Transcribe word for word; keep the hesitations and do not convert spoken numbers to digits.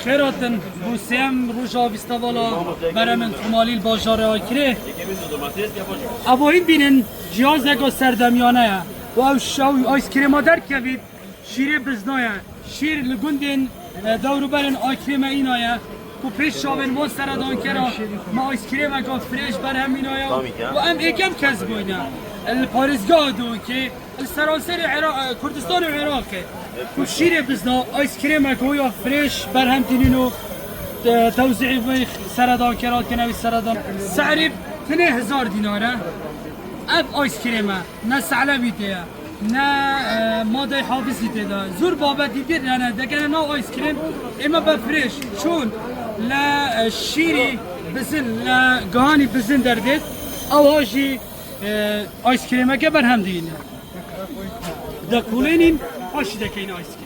Xêr hatin bo sêyem roja festîvala berhemên xwemalî li bajarê Aykirê. Ev hîn bînin cihazeke serdemiyane ye û ew şew ayskrêma derkevît, şîrê bizna ye. Şîr li gundên, e, dewrûberên Aykirê me îna ye ku pêş çavên van seredankera me ayskrêmeka firêş berhem îna ye û em êkem kes bûyne li parêzgeha Dihokê. Li seranserê Ira-, Kurdistanê û Iraqê ku şîrê bizna, ayskrêmeke wê ya firêş berhem tînin û, e, tewzî vê seredankera kene wî seredan. Serî tenê hezar dînar e. Ev ayskrême ne selebî tê ye, ne, e, madeyê hafizî tê de. Zor babetî dir, yani dekene nav ayskrêm ême be firêş. Çûn le, e, şîrî bizin, le gihanî bizin derdêt. Ew ha jî, e, ayskrêmeke berhem dîne. Dekolênîn, paşî dekeyn ayskrêm.